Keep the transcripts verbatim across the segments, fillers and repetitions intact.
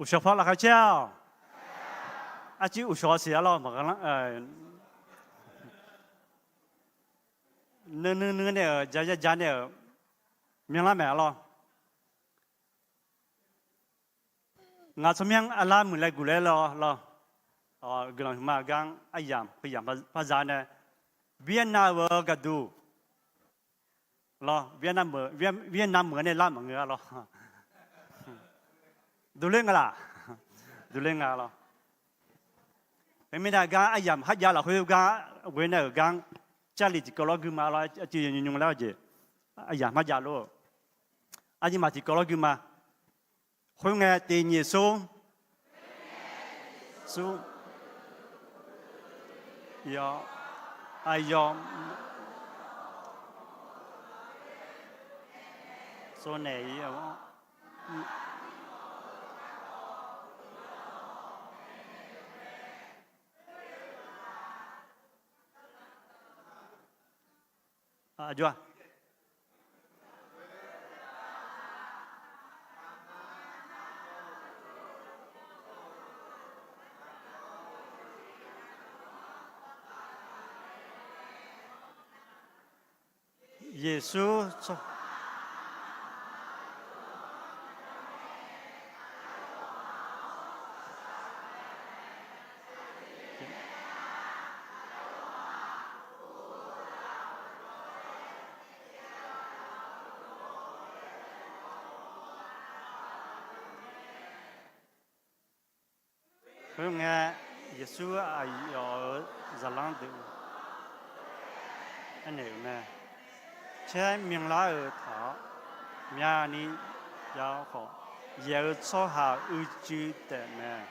Uqshawq paw laqkhaq caer-awq. Arcuiv uqshawq siq-a lawr maqghanlanr. Nuinui nuinui nae-euq ja ja ja nae-euq myanrlar maeq-a lawr. Ngaq tsawrmyanr arlar muiqlaer guqlaer lawr lawr. Guiqlanq huiqma gar aryamq heuyamq par za nae, Vietnam-eu gaqduq lawr, Vietnam meuq-eu nae lar maqngeur-a lawr. Duqler nga laq? Duqler nga lawr. Khoermirnae gar aryamq kharjav lafkhoer gar ghoe nae-euq gar, Jarlif tiqkawv lawr guima lawr, aqcuiv yawnymr nymr laer-awr jeq, aryamq kharjav lor-eu, aqduimaf tiqkawv lawr guima. Khoerngae, tiq nyiq smr, smr, yawf, aqyawf, smr naeq-ir-awr, aqjox-a. Yeqsur tsawrhaq Khoerngae, Yeqsur aqyawf-euq zaqlanr deuq aernaeq-euq mae. Caer myanrlar-eu taq-awr, myavni jav-awr khawf, yaeq-eu tsawrhaq uicuiv taef mae.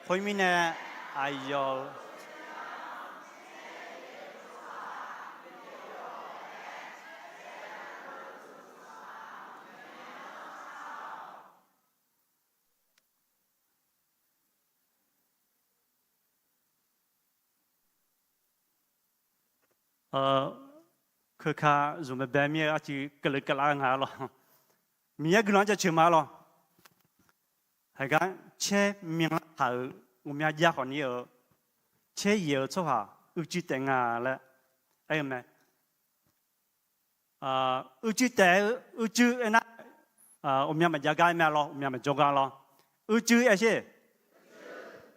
Khoermirnae, aqyawf-euq Keuka zmq baebae mir-eu arcuiv keuvle keuvlar nga-a lawr. Miqyaer guiqlanq jaceuq ma-a lawr. Haigar caer myanrlar taq-euq ghawqmya jav khawf ni-eu, caer yaeq-eu tsawrhaq uicuiv taef nga laer aer-eu mae. Uicuiv taef-eu, uicuiv aernar, ghawqmya maqjav gar aer mae lawr, ghawqmya maqjawr gar lawr. Uicuiv aer sher.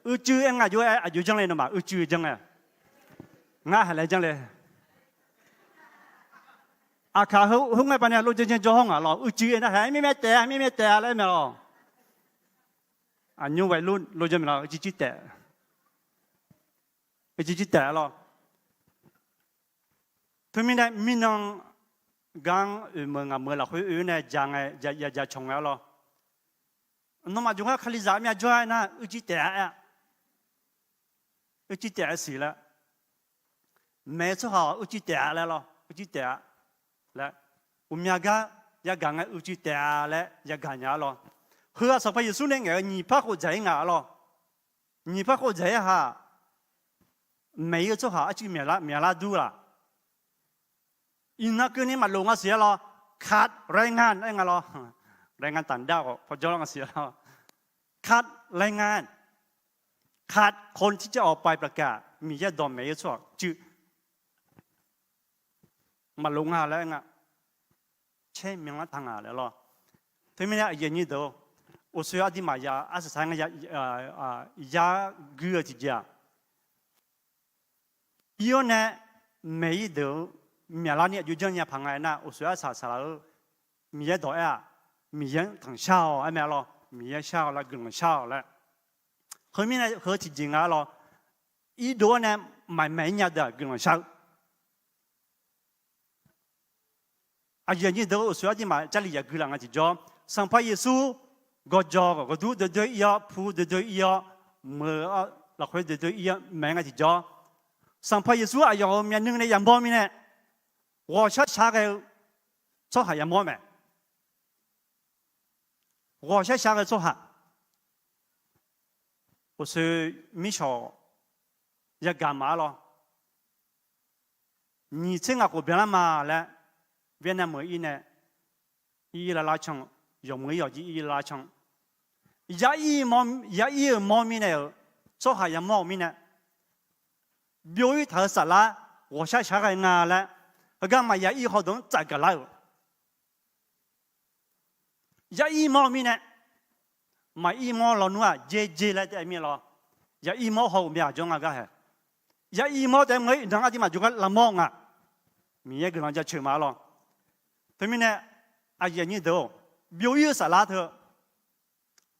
Uicuiv aer nga jov-aer aqjox janr le nawmaf uicuiv janr-aer. Ngar haiq laer janr le. Aqkaq heu, heu ngae baqnae lov janr janr jawr hawr ngaq lawr, uicuiv aernar hae mirmae taef-a, mirmae taef-a laer aer mae lawr. Aqnymr waeqlur lov janr maeq lawr, uicuiv taef. Uicuiv taef-a lawr. Teumirnae mirnan gar oeq meuq ngaq meuq lafkhoer oe-aer nae ja ngae, ya ja cawq ngae-a lawr. Nawmaf jawrgar Kalizaq armyav jawr-aer nar uicuiv taef-a aer-a. Uicuiv taef-a siq laer. Maeq-eu tsawrhaq uicuiv taef-a laer lawr, uicuiv taef-a laer. Ghawqmya gar yagaq ngae uicuiv taef-a laer yagaq nya-a lawr. Heu-aq Sanqpaq Yeqsur nae ngaeq-eu nyiq par khof dzaq-ir nga-a lawr. Nyiq par khof dzaq-ir haq, maeq-ir-eu tsawrhaq arcuiv myaqlar dur laq? Iqnan keuvni maqlof nga siq-aer lawr, ขาดแรงงาน aer nga lawr. แรงงานต่างด้าว khawf pawjawr lar nga siq-aer lawr. ขาดแรงงาน ขาดคนที่จะออกไปประกาศ Miqyaer dawq maeq-ir-eu tsawrhaq cuiv maqlof nga laer aer nga. Caer myanrlar taq nga laer lawr. Teumirnae aqyuif aqnyir deuq-or, uqshoe aqduimaf ya arsaq saq-aer nga, yar gui-eu tiqjeq-aq, ir-awr nae maeq-ir deuq-eu myaqlarni aqjox janrnya paq nga aernar, uqshoe arsaq saqlaq-eu Miqyaer dawq aer-aq, Miqyaer-anr tanqshar-awq aer mae-a lawr. Miqyaer shar-awq laer, guiqlanq shar-awq laer. Heumirnae heu tiqjeq nga-a lawr. Irdov-awr nae maqmaeq-ir nya deuq-aq guiqlanq shar-eu. Aqyuif aqnyir deuq-or, uqshoe aqduimaf Jarlif yaqgui laf nga tiqjawr, Sanqpaq Yeqsur gawqjawq gawqdur doe doe ir-awr, pu doe doe ir-awr, meuq-awr lafkhoer doe doe ir-awr maeq nga tiqjawr, Sanqpaq Yeqsur aqyawf-euq myavnuiv nae yamawr mirnae, ghawqshar shar ghae-eu tsawrhaq yamawr mae. Ghawqshar shar ghae-eu tsawrhaq, uqshoe mirshawq yagaq maf-a lawr. Nyiq tser ngaq khof byanlar ma laer, Vietnam-euq ir nae, ir ir lar lar can-eu yawmuiq-ir yawqjir ir lar can. Ya'ir, ya'ir-euq mawr mirnae-euq tsawrhaq yamawr-eu mirnae, byov-ir taq-euq saflar ghawqshar shaq ghae nga laer, heugar maqya ir hawdeuq-anr tsafgaq lar-euq. Ya'ir mawr-eu mirnae, maqir mawr lawnmr-aq jer jer laer taef mir-a lawr. Ya'ir mawr haw-euq myav jawr nga gar hae. Ya'ir mawr taef-aer maqngeur-ir, iqnan ardirmaf jawrgar lavmawr nga. Miqyaer guiqlanq jaceuq ma-a lawr. Teumirnae, aqyuif aqnyir deuq-or, byov-ir-eu saflar teu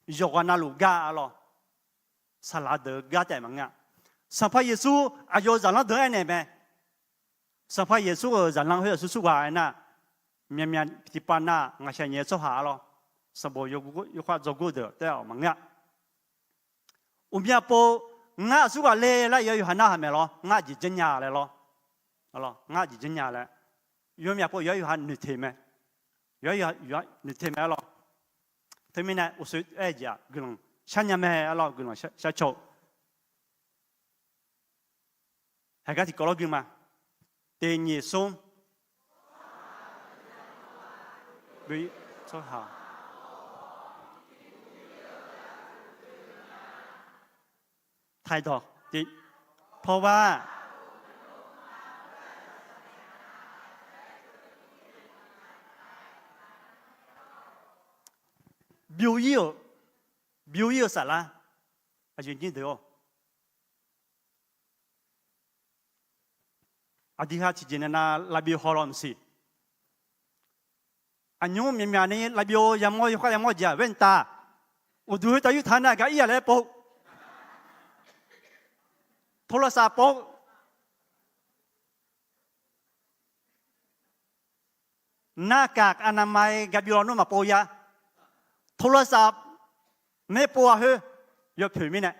yawqghaq navluf gar-a lawr. Saqlaq deuq-eu gar taef maqngeur-a. Sanqpaq Yeqsur aqyawf-euq zaqlanr deuq-anr aernaeq mae. Sanqpaq Yeqsur-euq zaqlanr khoer aqsur surghaq aernar, myavmyav tiqpav nar ngaqshaq nyaef-eu tsawrhaq-a lawr. Sanqbof yawkhar dzawgor deuq taef-aer maqngeur-a. Uqmyav pov, ngar aqsurghaq le laer yawqha nar haq maeq lawr, ngar aqjeq janrnya laer lawr. Ngar aqjeq janrnya laer. Yawmyav pov yawqha noeqteq mae. Yawqha noeqteq mae-a lawr. Teumirnae uqshoe aer-eu jeq-aq guiqlanq sharnya mae-a lawr, guiqlanq sharcaw-eu. Haeqgar tiqkawv lawr gui ma. Teqnyiq smr. Tsawrhaq. Taqdawq tiq, pawrvar. Byov-ir-euq, byov-ir-eu saflar. Aqyuif aqnyir deuq-or, aqdui ha tiqjeq nae nav lavbyov haw law maqsiq. Aqnymr myaqmyaq ni lavbyov yamawr yawkhav yamawr jeq-aq แว่นตา. Uqduq khoertav yurtaq nar gaq ir-a laer pov. โทรศัพท์ pov. Narkaq aqnavma-i gaqbyov lawnmr maqpov ya. โทรศัพท์ nae pov-a khoer yawpoeq mirnae.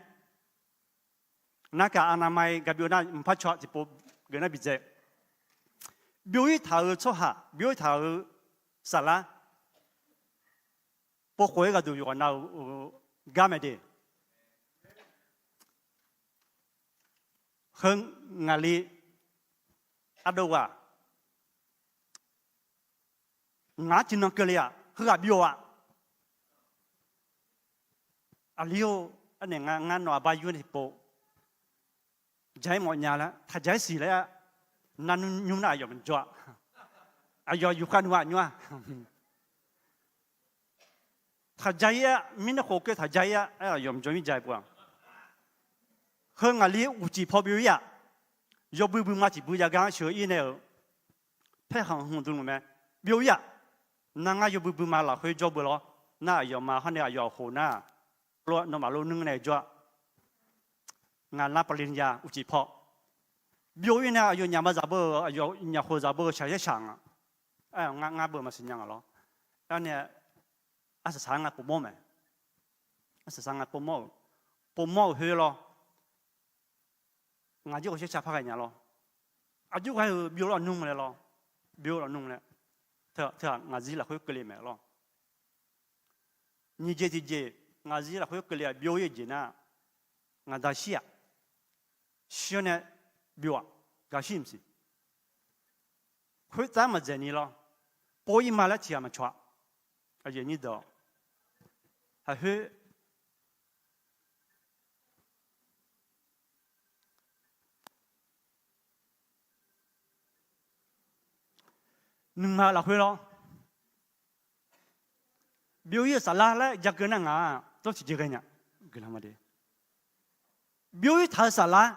Narkaq aqnavma-i gaqbyov nar mqpar caw tiqpov geuf nar bidzae. Byov-ir taq-euq tsawrhaq, byov-ir taq-euq saflar, povkhof-aer ghaqduq yawqghaq nav-eu gar mae de. Heu ngaqli ardov ghaq, ngaq-anr tiqnan keuvle-aq, heughaq byov-aq. Aqli-or, arnaeq ngar nawq aqbar yur nae tiqpov ja-ir mawf nya laer, taq ja-ir siq laer, nar nymr nar aqyawf maqjawr-a. Aqyawf yufkhav nmr-aq nymr-a. Taq ja-ir-a, mirnae khof keuv taq ja-ir-a, aer aqyawf maqjawr mir ja-ir pov-a. Heu ngaqli uqcif paw byov-ir-aq, yawbui buima tiqbui jav gar-anr sheuq-ir nae-euq paerkhanq hmq dmluf mae. Byov-ir-aq, nar ngar yawbui buima lafkhoer jawr beu lawr. Nar aqyawfmaf hawr nae aqyawf khof nar, nawmaf lof nmr nae jawr-a. Ngaq nar ปริญญา uqcif paw byov-ir nae aqyawf nyaf ma zaq beu-eu, aqyawf nyaf khof zaq beu-eu shaqyaer shaq nga. Aer-eu ngar beu maqsiq nya nga lawr. Aernae arsaq saq-aer nga povmawr mae. Arsaq saq nga povmawr-euq, povmawr-euq khoer lawr. Ngaq jir ghawqshar shar par ghae nya lawr. Aqjox ghae-euq byov lawr nmr laer lawr. Byov lawr nmr laer. Teu-aq ngaq zir lafkhoer keuvle mae lawr. Nyiq jeq tiqjeq ngaq zir lafkhoer keuvle-aq byov-ir-eu jeq nar, ngaq da shir-aq, shir-awr nae byov-aq, gaqshir maqsiq. Khoertav maqdzaeq ni lawr, pov-ir ma laer tiqghaq maqcawq-a. Aqyuif aqnyir deuq-awq, haqkhoer nuima lafkhoer lawr, byov-ir-eu saflar laer ja keuv nar ngaq-aq dawr tiqjeq ghae nya. Byov-ir taq-eu saflar,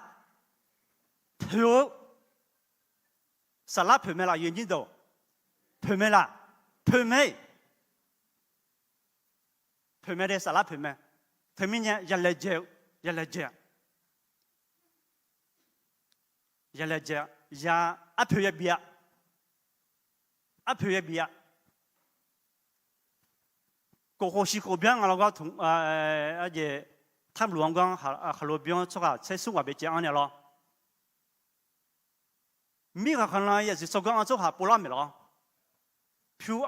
poeq-eu saflar poeq mae laf, aqyuif aqnyir deuq-awq? Poeq mae laf, poeq mae. Poeq mae de, saflar poeq mae. Teumirnae ya laejae-eu, ya laejae-a. Ya laejae-a, ya arpoeq ya bif-a. Arpoeq ya bif-a. Kof khof shiq khof byan nga lawr gar, arjeq, tarluf-anr gar khaqlo byan tsawrhaq tser smr ghaq byacaev-anr nae lawr. Mirkhanq khanqlan-eu zaqsiq tsawrganr-anr tsawrhaq povlar maeq lawr. Pyur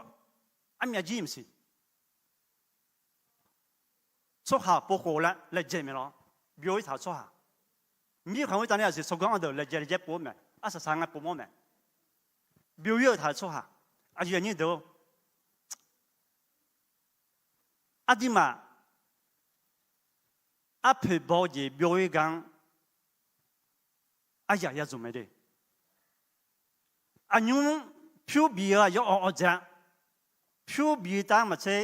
armyav jir maqsiq. Tsawrhaq povkhof laer laejae maeq lawr. Byov-ir taq-eu tsawrhaq, mirkhanq khoertav nae zaqsiq tsawrganr-anr deuq laejae laejae pov-aer mae. Arsaq saq ngae povmawr mae. Byov-ir-eu taq-eu tsawrhaq, aqyuif aqnyir deuq-or, Aqduimaf arpoeq baw-eu jeq byov-ir gar-anr aryaq ya zmq mae de. Aqnymr pyur bif-eu aqyawf awq awq dzaeq-a. Pyur bif-eu tav-anr maqtser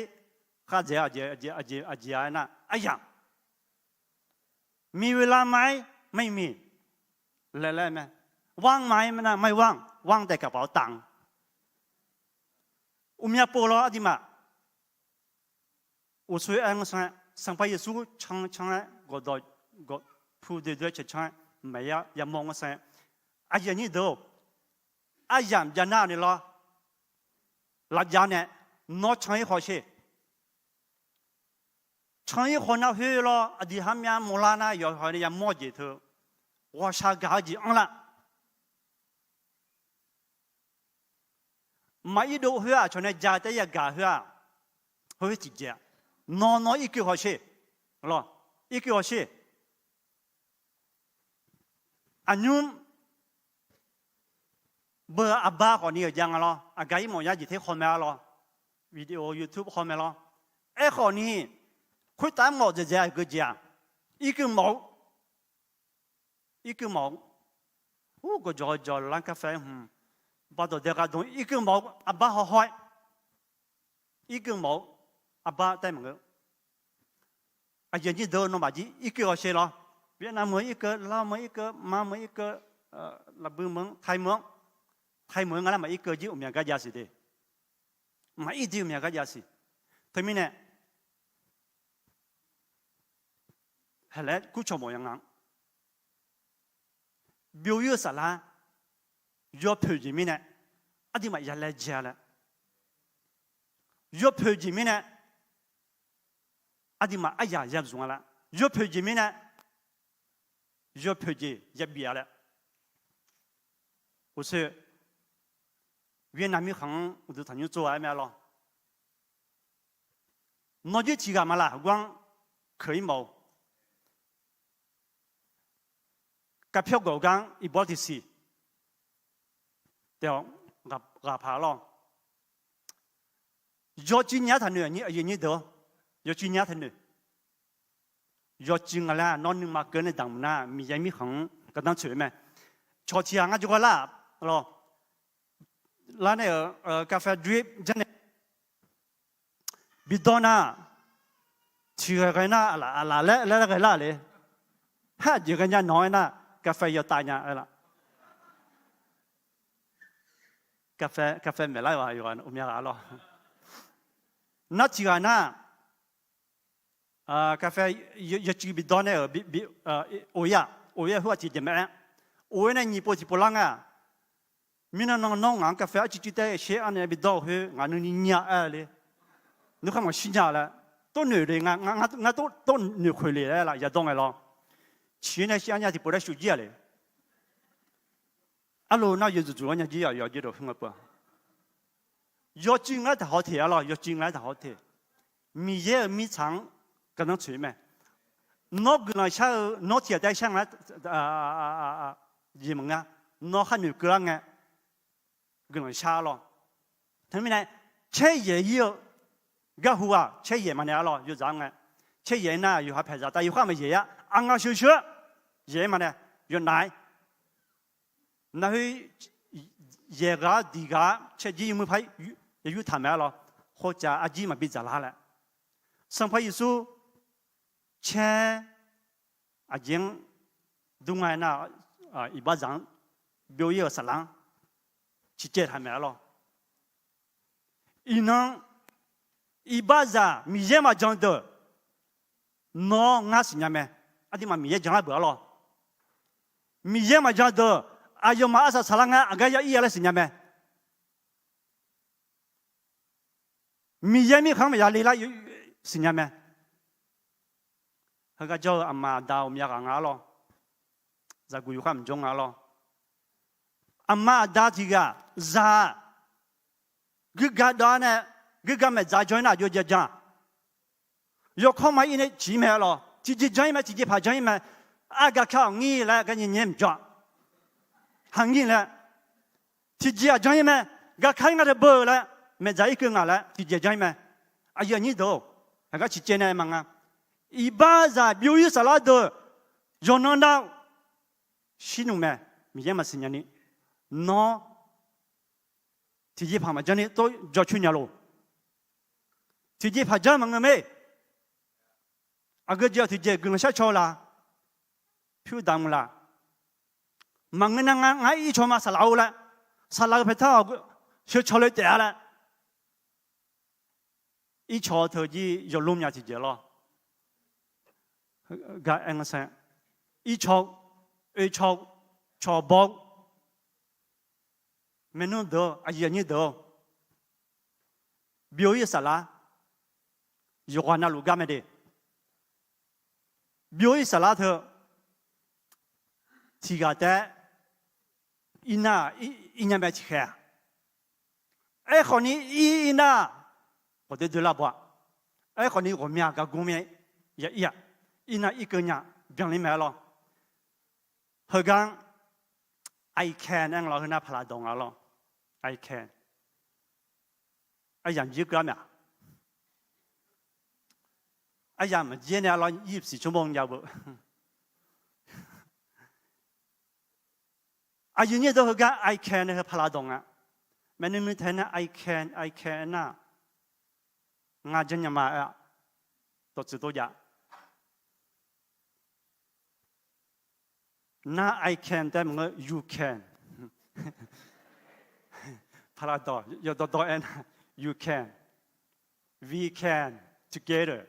khavdzaeq-a. Aqjeq aqjeq aqjeq aqjeq-a aernar, aryaq มีเวลาไหม ไม่มี laer laer mae. ว่างไหม nar ไม่ว่าง ว่างแต่กระเป๋าตังค์ uqmya pov lawr aqduimaf. Uqshoe aer ngeur sanr-aer, Sanqpaq Yeqsur can can-aer gawqdawq gawq pu doe doe-aer cae can-aer maeq-aer yamawr ngeur sanr-aer, aqyuif aqnyir deuq-or, aryamq jav nar ni lawr, lafjav nae nawr can-ir khawf sher. Can-ir khawf nar khoer lawr, aqdui har myav mawrlar nar yawqha nae yamawr jeq teu ghawqshaq gaq-eu jeq anrlar. Maqir dov khoer-aq, aqcawq nae ja taef-aer yagaq khoer-aq, khoer tiqjeq nawr nawr irkeuv hawsher. Lawr, irkeuv hawsher. Aqnymr beu aqbar khawf ni-euq jav nga lawr, aqgaf ir mawf yar jeq ter khawf mae-a lawr, video YouTube khawf mae lawr. Aerkhawf ni, khoertav mawf dzaeqdzaeq-a geujeq-aq, irkeuv mawf-eu irkeuv mawf-eu, ur gawqjawq-eu jawq lanr กาแฟ hmq, bardawq dae ghaq dmq irkeuv mawf-eu aqbar hawhaw-aer, irkeuv mawf-eu aqbar tae maqngeur. Aqyuif aqnyir deuq-or, nawmaf jir irkeuv hawsher lawr. Vietnam meuq-anr irkeuv, Laos meuq-anr irkeuv, Myanmar meuq-anr irkeuv, Laqbui meuq-anr, Thai meuq-anr, Thai meuq-anr nga lar maqir keuv jir uqmya gar jav siq de. Maqir jir uqmya gar jav siq. Teumirnae, haelaer kurcawq mawf ya nga-anr byov-ir-eu saflar yawpoeq jeq mirnae, aqduimaf ya laejae laer, yawpoeq jeq mirnae, aqduimaf aryaq ya zmq-a laer, yawpoeq jeq mirnae, yawpoeq jeq ya bif-a laer, uqshoe Vietnam mirkhanq-anr uqduq tanqnymr tsov-a aer mae-a lawr. Nawr jir tiq ghaq maqlaq gar-anr keuq-ir mawf-eu กาแฟ gawq gar-anr iqbax tiqsiq taef-awq, ghaqpaq lawr. Yawcuiv nya-aer taqnoeq, aqyuif aqnyir deuq-or, yawcuiv nya-aer taqnoeq. Yawcuiv nga laer nawr nuima keuv nae damq nar, Miqyaer mirkhanq-anr gardanr tsoeq-eu mae. Cawq tiq ghaq ngar jawrgar lar lawr. Lar nae-euq กาแฟ drip janrnae bidawr nar, tiq ghaq ghae nar aqlaf aqlaf laer laer ghae lar le. Har aqjeq ghae nya nawq-aer nar, กาแฟ yawtav nya-aer la. กาแฟ maeqlar-eu yawqghaq uqmya ghaq lawr. Nar tiq ghaq nar, กาแฟ yawcuiv bidawr nae-euq of-ir-aq, of-ir-aq, khoer-aq tiqjeq mae-aer, of-ir nae nyiq pov tiqpov lar nga. Mirnan nan nawr ngaq-anr กาแฟ arcuiv cuiv taef sher arnae bidawr-eu khoer ngaq nuini nya-aer le. Nuikhanr maqshir nya laer, tov noeq le, ngar tov noeq khoeq le laer laf yadawr ngae lawr. Ciq-ir nae shir arnya tiqpov laer shuf jir-aq le. Arlof nar yawdzuq dzuq-anr nya jir-aq, yawjir dawq hu nga peuq-a. Yawcuiv nga-aer taqhaw teq-a lawr, yawcuiv nga-aer taqhaw teq. Miqyaer-euq mirtsaq-anr gardanr tsoeq-ir mae. Nawr guiqlanq shar-eu nawr tiq ghaq taef shar nga-aer jeq maqnga. Nawr khar noeq keuvlar ngae guiqlanq shar-a lawr. Teumirnae, caer yaeq-ir-eu garhu-aq caer yaeq maqnaeq-a lawr, yawzaq-anr ngae. Caer yaeq-ir nar yawqha paeqzaq tav yawkhav maqyaeq-a, aqngaq sheuq sheuq-aer yaeq-ir maqnaeq, yawnav-aer. Nar khoer yaeq ghaq-ar diq ghaq-ar caerjir yawmuiq par yawr taq maeq-a lawr. Khoercav arjir maqbi dzaqlar laer, Sanqpaq Yeqsur caer aqjeq-anr dur nga-aer nar, iqbaxzaq-anr byov-ir-euq saflar-anr ciqcaev taq maeq-a lawr. Iqnan, iqbaxzaq Miqyaer maqjan deuq nawr ngar siqnya mae. Aqduimaf Miqyaer janlar beuq-a lawr. Miqyaer maqjan deuq aqyawfmaf arsaq saqlar ngar aqgar ya ir-a laer siqnya mae. Miqyaer mirkhanq-anr maqya le lar siqnya mae. Heugar jawr-eu aqma aqda ghawqmya ghaq nga-ar lawr. Zaqguq yawkhav mqjawr nga-ar lawr. Aqma aqda tiq ghaq zaq-aq, guirga dawv-ar nae guirga maeqdzaq jan-ir nar aqjox jajan-aq, yawkawr ma-ir nae ciq-ir mae-a lawr. Tiqjeq jan-ir mae, tiqjeq paq jan-ir mae. Argaq ka-awq ngir laer gar nyae nyae mqjawr-a. Haqngir laer tiqjeq-aq jan-ir mae. Gaqkar-ir ngar deuq beu laer, maeqdzaq-ir keuv ngaq laer tiqjeq jan-ir mae. Aqyuif aqnyir deuq-or, Aqgar ciqcaev nae maqnga. Iqbaxzaq byov-ir saflar deuq yawqnan nav shirnmq mae. Miqyaer maqsiq nya ni, nawr tiqjeqpaq maqjanr ni tov jawrcoer nya lof. Tiqjeqpaq janr maqngeur mae. Aqgeu jeq-awq tiqjeq guiqlanq shar caw-eu la? Pyur damq la? Maqngeur nar ngar, ngar ircawq ma saqlaq-eu laer, saqlaq-eu paeqtar sheucaw le taef-a laer. Ircawq teu jir yawlmr nya tiqjeq lawr. Gar aer ngar saer, ircawq, oecaw, cawqbaw, maernmr deuq-awr, aqyuif aqnyir deuq-awr, byov-ir saflar yawqghaq navluf gar mae de. Byov-ir saflar teu tiqghaq taef-aer irnar, irnya mae tiqkhaeq-aq. Aerkhawf ni ir, irnar ghawqdoer doerlar baw-a. Aerkhawf ni ghawqmya gargmr mae, ya ir-aq, irnar irkeuv nya byanler mae-aer lawr. Heugar I can aer nga lawr, heunar paqlaq dawq nga lawr. I can. Aryamq jir keuv-ar mae-aq. Aryamq jir nae lawr, yipsiq tsawrmawr jav-eu. Aqyuif nyir deuq heugar I can nae heu paqlaq dawq nga. Maeqnan nuitaeq nar I can, I can aernar, ngar janrnya ma aer-aq, dawqtsuif dov jav. Nar I can taef maqngeur, you can. Paqlaq dawq yawdawr dawr aernar, you can, we can together.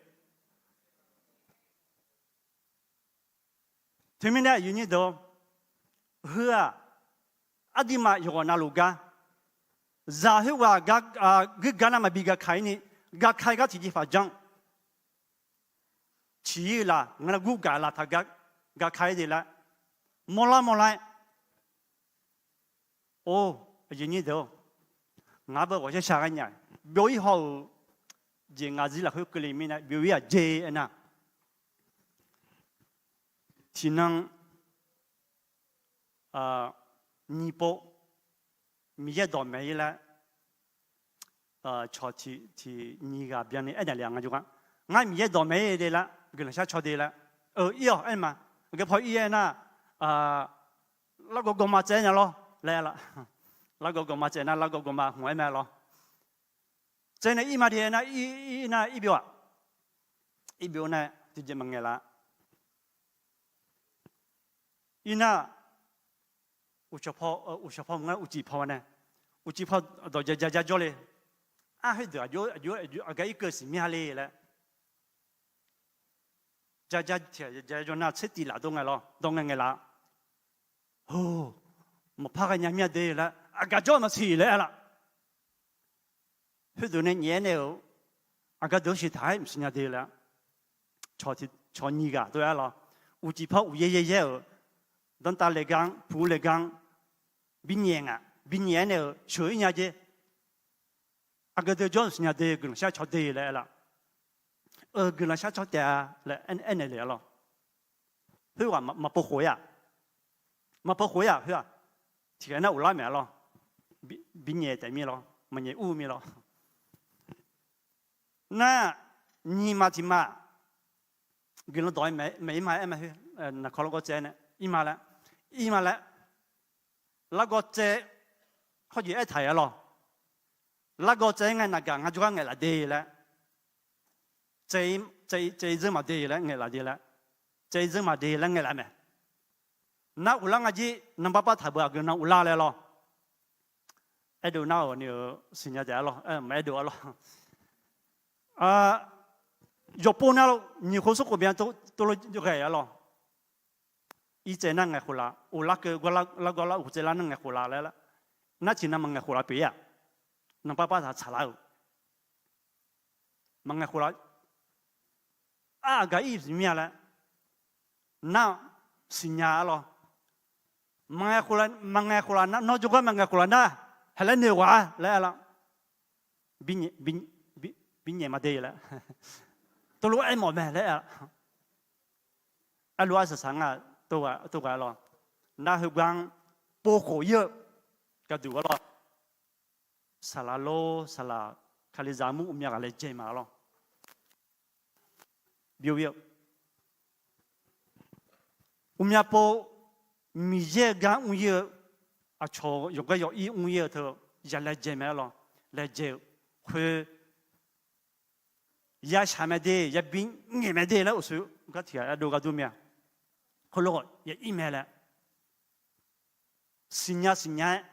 Teumirnae aqyuif nyir deuq, heu-aq, aqduimaf yawqghaq navluf gar, zaq khoerghaq gar, guirgar nar maqbi gaka-ir ni, gaka-ir gar tiqjeqpaq janr. Ciq-ir laf, ngar nar gurgaq laf taq gar, gaka-ir de laer, mawrlar mawrlar-aer. Or, aqyuif nyir deuq-or, ngaq-anr bae ghawqshaq shaq ghae nya, byov-ir haw-euq jeq ngaq zir lafkhoer keuvle mirnae byov-ir-aq jer aernar, tiqnan nyiq pov Miqyaer dawqmaeq-ir laer, cawq tiq nyiq ghaq byanni aernaeq le-a ngar jawrgar. Ngar Miqyaer dawqmaeq-ir de laer, guiqlanq shar caw de laer, eu, ir-awq aer ma. Aqgeu paw ir aernar, largawv gawvma tsaev-aer nya lawr laer aer-a. Largawv gawvma tsaev nar largawv gawvma hmq-aer mae lawr. Tsaev nae ir ma de aernar, ir nar ir byov-aq. Ir byov nar tiqjeq maqngaeq laf. Ir nar, uqcif paw, uqcif paw maqngeur, uqcif paw nae, uqcif paw dawq ja ja ja jawr le. Ar, khoerdeuq aqjox aqjox aqgar irkeuv siqmya le laer. Ja ja tiq ja jawr nar tser tif laf dov ngae lawr, dawq ngae ngaeq laf. Hor, maqpar ghae nya mir-a de laer, aqgaf jawr maqsiq laer aer laf. Khoerdeuq nae nyaef-aer nae-euq, aqgaf deuq-anr siqtaq-aer maqsiq nya de laer. Cawq nyiq ghaq dov-aer lawr, uqcif paw uqyaer yaer yaer-euq, danrtav le gar-anr, puq le gar-anr, binyaef nga, binyaef-aer nae-euq sheuq-ir nya jer. Aqgeu deuq jawr maqsiq nya de, guiqlanq shar caw de laer aer laf. Eu, guiqlanq shar caw taef-a laer aernaeq le-a lawr. Khoerghaq maqpov khof-ir-aq, maqpov khof-ir-aq, khoer-aq, tiqghaq nar uvlar maeq-a lawr. Binyaef taef mir lawr, maqnyaef ur mir lawr. Nar, nyiq ma tiq ma, guiqlanq dawq-aer maeq-ir ma aer ma khoer, naqkawq largawv tsaev nae ir ma laer, ir ma laer, largawv tsaev, hawjeq aertaq-a lawr. Largawv tsaev-ir ngae naqgaq ngar jawrgar ngaeqlaf de laer, tsaev-ir dzeur maqde laer ngaeqlaf de laer, tsaev-ir dzeur maqde laer ngaeqlaf mae. Nar uvlar nga jir, nanrbar bar taq beu aqgeu nan uvlar laer lawr. Aerdov nar-euq ni-euq siqnya taef-a lawr, maqaerdov-a lawr. Yawqpov nar nyiq khof smr khof byan tov lof ghae-a lawr. Irtsaev nar ngaeqkhof laf, uvlar keuv, largawv lar uqtsaev lar nar ngaeqkhof laf laer, nar tiqnan maqngaeq khof laf pyeuf-ir-aq, nanrbar bar taq tsaqlar-euq. Maqngaeq khof laf, ar, aqgaf ir siqmir-a laer, nar siqnya-a lawr. Maqngaeq khof laf, maqngaeq khof laf nar, nawr jawrgar maqngaeq khof laf nar, haeqlaer noeq ghaq-a laer aer lawr. Binyaef maqde laer, tov lof aermawf mae laer aer-a. Arlu arsaq saq nga, tov ghaq-a lawr. Nar heugar-anr povkhof-ir-eu gharduq-a lawr. Saqlaq lor saqlaq, Kalizaq mur uqmya ghaq laejae ma lawr. byov-ir-eu. Uqmyav pov Miqyaer-eu gar mr-ir-eu, aqcawq yawqgar yawq-ir mr-ir-eu teu, ya laejae mae-a lawr. Laejae-eu khoer, ya shaq mae de, ya bi ngaeq mae de laer uqshoe gar tiq ghaq yadov gar dur mae-a. Khoerlof-aer ya ir mae laer siqnya siqnya-aer,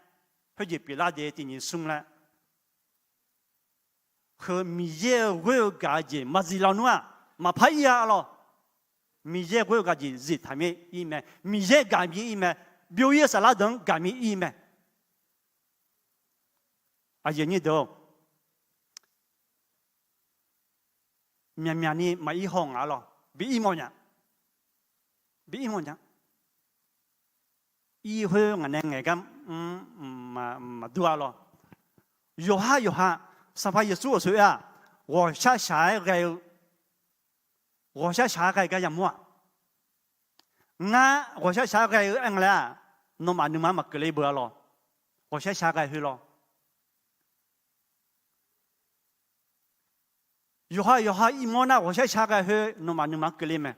khoerjeq pyeuflar de tiqnyiq smr laer, heu Miqyaer-eu ghoer-eu gaq-eu jeq maqzif lawnmr-aq, maqpar ir-a lawr. Miqyaer ghoer-eu gaq jeq zif taq mir ir mae. Miqyaer gaq mir ir mae. Byov-ir-eu saflar deuq-anr gaq mir ir mae. Aqyuif aqnyir deuq-or, myaqmyaq ni maqir haw ngaq-a lawr. Bi ir mawf nya. Bi ir mawf nya. Ir khoer ngaq nae ngaeq gar maqdur-a lawr. Yawqhar yawqha Sanqpaq Yeqsur-euq sheuq-aer-aq, ghawqshar shaq-aer ghae-eu, ghawqshar shaq-aer ghae gar yamawr-aq, ngar ghawqshar shaq-aer ghae-eu aer nga laer-aq, nawmaf nuima maqkeuvle beu-a lawr. Ghawqshar shaq-aer ghae khoer lawr. Yawqha yawqha irmawr nar ghawqshar shaq-aer ghae khoer nawmaf nuima keuvle mae.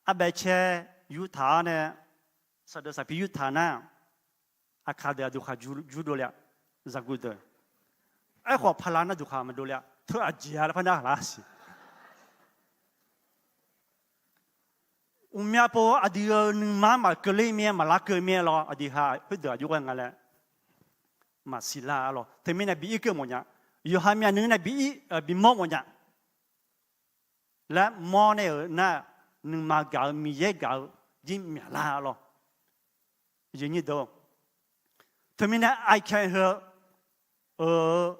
Arbaev caer yurtaq-awr nae, saqdeuq saqpi yurtaq nar, aqkaq deuq aqduqkhaq jurdov le-a, zaqguq deuq. Aerkhawf paqla nar duqkhaq maqdov le-a, teu aqjeq-a laer par nar ghaq lar siq. Uqmyav pov aqdui-euq nuima maqkeuv ler mir-aer maqlar keuv mir-aer lawr, aqdui ha khoerdeuq aqjox ghae nga laer maqsiq lar-a lawr. Teumirnae bi ir keuv mawf nya. Yawqha myavnuiv nae bi ir, bimawr mawf nya laer mawr nae-euq nar, nuima gaq-eu Miqyaer gaq-eu jir myaqlar-a lawr. Teumirnae aqkae heu-eu, eu,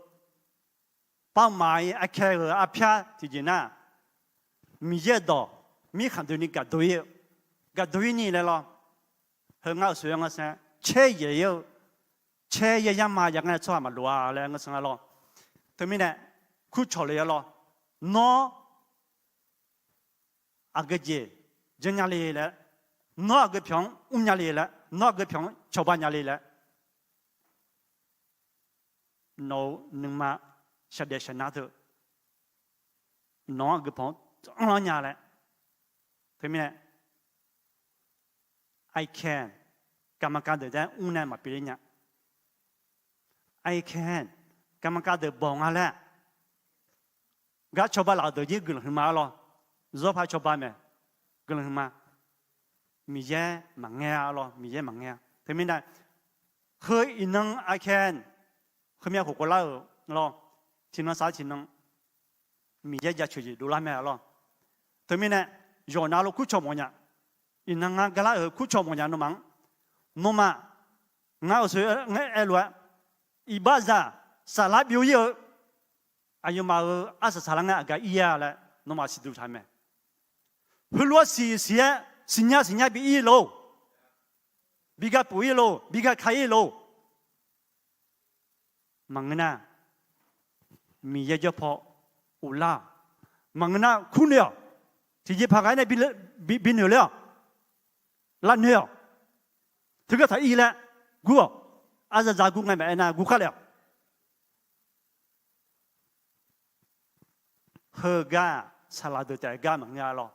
pavmaq-ir aqkae heu arpyar tiqjeq nar, Miqyaer-euq dawq mirkhanq doeni gaqdov-ir-eu, gaqdov-ir ni laer lawr. Heu ngar-euq soeq-aer ngar saer caer yaeq-ir-eu, caer yaer yar ma ya ngar tsawrhaq maqloq-a laer ngar saer-a lawr. Teumirnae kurcawq le-a lawr. Nawr aqgeu jeq janrnya le laer, nawr aqgeu pyawq-anr mrnya le laer, nawr aqgeu pyawq-anr cawba nya le laer, nawq-euq nuima shaqdaef shaqnar teu, nawq-anr aqgeu pyawq-anr anrlar nya laer. Teumirnae aqkae, garma gardeuq taef-aer mr nae maqpyeuf ler nya. Aqkae, garma gardeuq bawq nga laer, gar cawba laf-euq deuq jir guiqlanq huiqma-a lawr. Zawrpar cawba mae, guiqlanq huiqma. Miqyaer maqngaer-a lawr, Miqyaer maqngaer-a. Teumirnae heu iqnan aqkae, heumyav khof khoflar-euq lawr, tiqnan sar tiqnan Miqyaer jaceuq jeq dovlar mae-a lawr. Teumirnae yawqnavluf kurcawq mawfnya. Iqnan ngar garlar-euq kurcawq mawfnya nawmaf-anr. Nawmaf ngar-euq soeq-aer aerlof-aer, iqbaxzaq saflar byov-ir-eu aqyawfmaf-euq arsaq saqlar ngar aqgaf ir-a laer nawmaf siqduq taq mae. Heulof-aer siq siq-aer siqnya siqnya bi ir lof, bi ga puf-ir lof, bi ga ka-ir lof. Maqngeur nar, Miqyaer jawr paw uvlar-awq. Maqngeur nar kurnoeq-awq. Tiqjeqpaq ghaq-aer nae bi noeq ler-awq. Lavnoeq-awq. Teugar taq ir laer gur-awq. Arzaqzaq gur ngae maqaer nar gur kar lef-awq. Heugar-aq saqlaq deuq taef gar maqngeur-a lawr.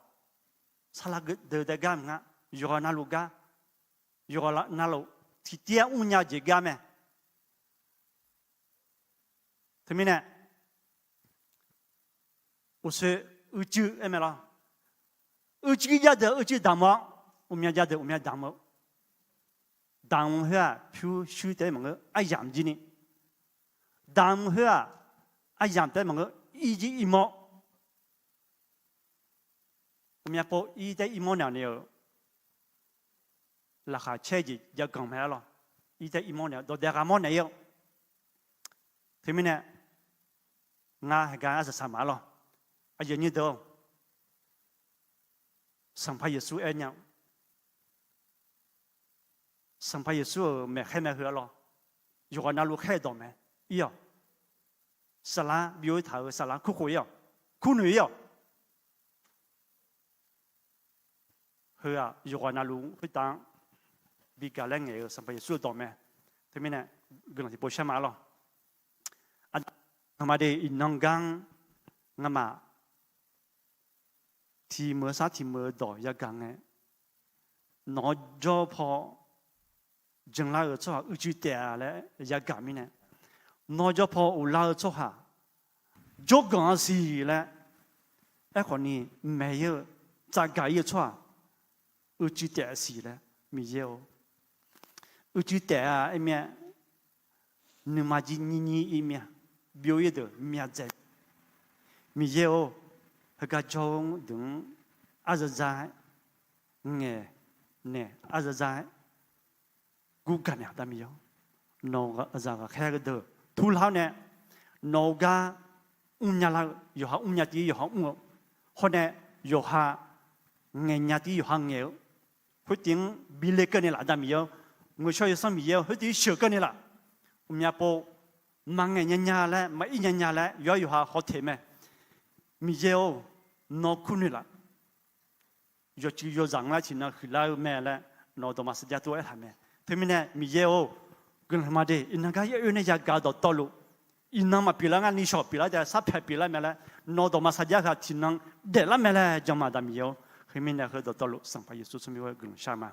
Saqlaq deuq taef gar maqnga. Yawqghaq navluf gar, yawqghaq navluf tiqtiv-aer mrnya-eu jeq gar mae. Teumirnae uqshoe uicuiv aer mae lawr. Uicuiv jadeuq uicuiv damq-awr, uqmya jadeuq uqmya damq-eu. Damq-eu khoer-aq pyur shuir taef-aer maqngeur, aryamq jir ni. Damq-eu khoer-aq aryamq taef-aer maqngeur, ir jir ir mawr. Uqmya pov ir taef ir mawr naeq-awq ni-eu laqkhaq caer jeq jav ganq mae-a lawr. Ir taef ir mawr naeq-awq, dawqdaeq ghaq mawr naeq-ir-awq. Teumirnae ngar heugar arsaq saq ma-a lawr. Aqyuif aqnyir deuq-or, Sanqpaq Yeqsur aer nya-eu Sanqpaq Yeqsur-euq maeqkhaer mae heu-a lawr. Yawqghaq navluf khaer-eu dawq mae. Ir-awq. Saflar byov-ir taq-euq saflar kurkhof-ir-awq. Kurnoeq-ir-awq. Heu-aq yawqghaq navluf khoertav-anr bi gaq laer ngaeq-eu Sanqpaq Yeqsur-euq dawq mae. Teumirnae guiqlanq tiqpov shar ma-a lawr. Aqda, aqma de iqnan gar-anr Ngamaf tiq meuq-eu sar tiq meuq-eu dawq yagaq ngae, nawq-anr jawr paw janlar-eu tsawrhaq uicuiv taef-a laer yagaq mirnae, nawr jawr paw uqlar-eu tsawrhaq jawrganq-a siq laer, aerkhawf ni maeq-ir-eu tsafgaq-ir-eu tsawrhaq uicuiv taef-a siq laer, Miqyaer-or, uicuiv taef-a aer mir-a, nuima jir nyir nyir-ir mir-a, byov-ir deuq myav dzaeq. Miqyaer-or, heugar jawr-eu deuq-anr arzazar-aer ngaeq naeq, arzazar-aer gurgaq naeq-a da Miqyaer-or. Nawq-eu zaq ghaqkhaer deuq turlar-awr nae, nawq-eu gar mrnya lar-eu, yawqha mrnya tiv yawqha mr-eu, hawr nae yawqha ngaeqnya tiv yawqha ngaeq-eu, khoertiv-anr bi le keuv naeq laf da Miqyaer-or. Ngoeqshawr yawsanr Miqyaer-or, khoertiv sheuq keuv naeq laf. Mqmyav pov maqngaeq nya nya laer, maqir nya nya laer, yawqha yawqha hawteq mae. Miqyaer-or, nawr kur naeq laf. Yawcuiv yawzaq-anr laer tiqnan huiqlar-eu mae laer, nawq-eu dawqma sarjax tov-aer aertaq mae. Teumirnae Miqyaer-or, guiqlanq ma de, iqnan gar yaer oe nae yagaq-eu dawqtawvluf, iqnan maqpyeuflar ngar nishawq pyeuflar taef, sarpaeq pyeuflar mae laer, nawq-eu dawqma sarjax ghaq tiqnan daeflar mae laer jan ma da Miqyaer-or. Khoermirnae heu dawqtawvluf Sanqpaq Yeqsur tsawrmyanr-aer guiqlanq shar ma.